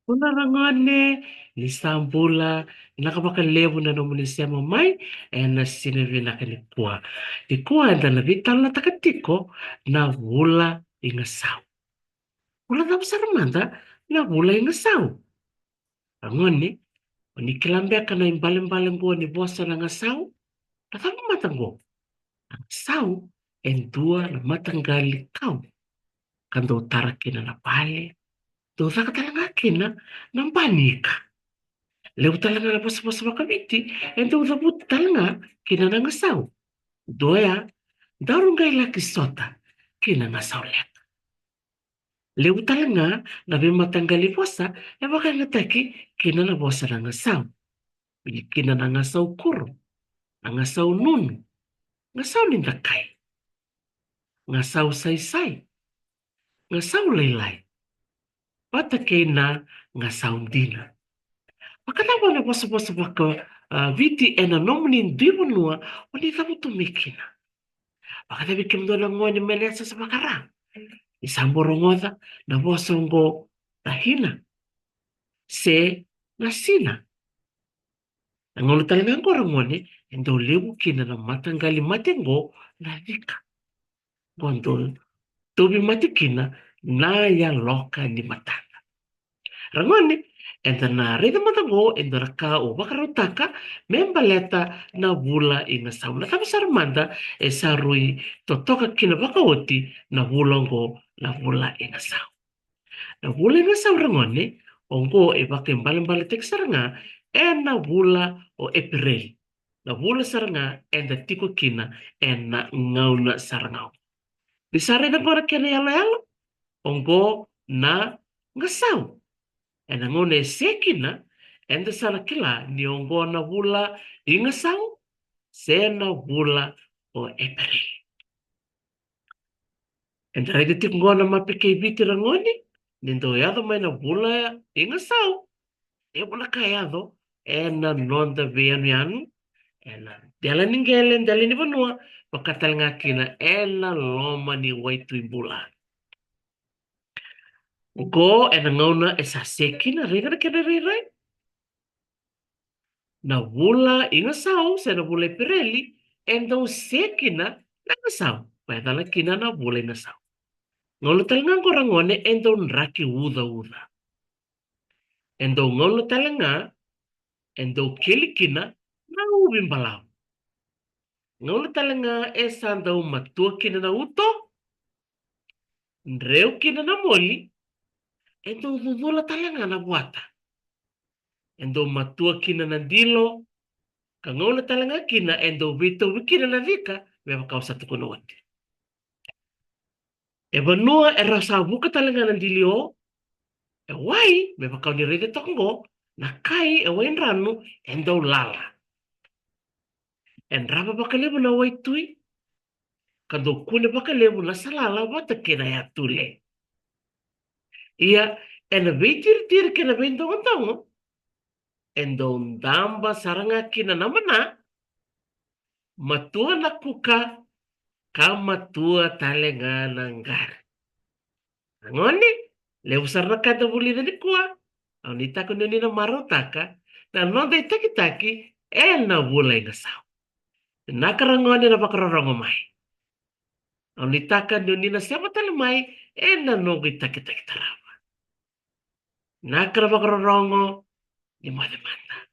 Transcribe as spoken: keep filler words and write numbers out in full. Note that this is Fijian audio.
Bula ragone, ni sa bula, vinaka vakalevu na nomuni sema mai ena siga vinaka nikua. Nikua eda na veitalanoataka tiko na vula i gasau. Vula cava sara mada na vula i gasau? Ragone, o ni kila beka na ibalebale qo ni vosa na gasau? Na cava mada qo? Na gasau e dua na mataqali kau ka dou tara kina na vale, dou caka tale ga kina na banika. Levu tale ga na vosavosa vakaviti e dou cavuta tale ga kina na gasau. Dua ya, daru qai laki sota kina gasau leka. Levu tale ga na veimataqali vosa e vakayagataki kina na vosa na gasau. Vili kina na gasau kuro, na gasau nunu, gasau ni dakai, gasau saisai, gasau lailai, vata kei na gasau dina. Vakacava na vosavosa vaka, a, Viti ena nomuni dui vanua o ni cavutu mai kina? Vakacava vei kemudou na gone mai na yasayasa vaka-Ra? Ni sa bau rogoca na vosa oqo na hina se na sina. Na gauna tale ga qo ragone, e dau levu kina na mataqali mate qo na cika. Qo dau tauvimate kina na yaloka ni matana. Ragone, eda na raica mada qo e dua na ka o vakarautaka me baleta na vula i gasau. Na cava sara mada e sa rui totoka kina vakaoti na vula oqo na vula i gasau? Na vula i gasau ragone, oqo e vakaibalebaletaki sara ga ena vula o Epereli. Na vula sara ga eda tiko kina ena gauna sara ga oqo. Ni sa raica qo na kena iyaloyalo, oqo na gasau. Ena gauna e se kina, eda sa na kila ni oqo na vula i gasau se na vula o Epereli. Eda raica tiko qo na mape kei Viti ragone, ni dau yaco mai na vula i gasau, e vuna ka yaco ena noda veiyanuyanu, ena dela ni qele, dela ni vanua, vaka tale ga kina ena loma ni waitui bula. Qo ena gauna e sa se kina, raica na kena rairai. Na vula i gasau se na vula Epereli e dau se kina na gasau, vakayacana kina na vula i gasau. Gauna tale ga qo ragone e dau draki ucauca. E dau gauna tale ga e dau keli kina na uvi balavu. Gauna tale ga e sa dau matua kina na uto, dreu kina na moli, e dau cucula tale ga na vuata. E dau matua kina na dilo, ka gauna tale ga kina e dau veitauvi kina na cika, me vaka au sa tukuna oti. E vanua e ra sa vuka tale ga na dilio, e wai, me vaka au ni raica toka qo, na kai e wai dranu e dau lala. E drava vakalevu na waitui, ka dau kune vakalevu na salala vata kei na yatule. Ia, ena veitiritiri kei na veidogodogo, e dau daba sara ga kina na mana, matua na kuka, ka matua tale ga na qari. Ragone, levu sara na ka da vulica nikua, au nuitaka ni o ni na marautaka na noda itakitaki ena vula i gasau. Vinaka ragone na vakarorogo mai. Au nuitaka ni o ni na sema tale mai ena noqu itakitaki tarava. Vinaka na vakarorogo, ni moce mada.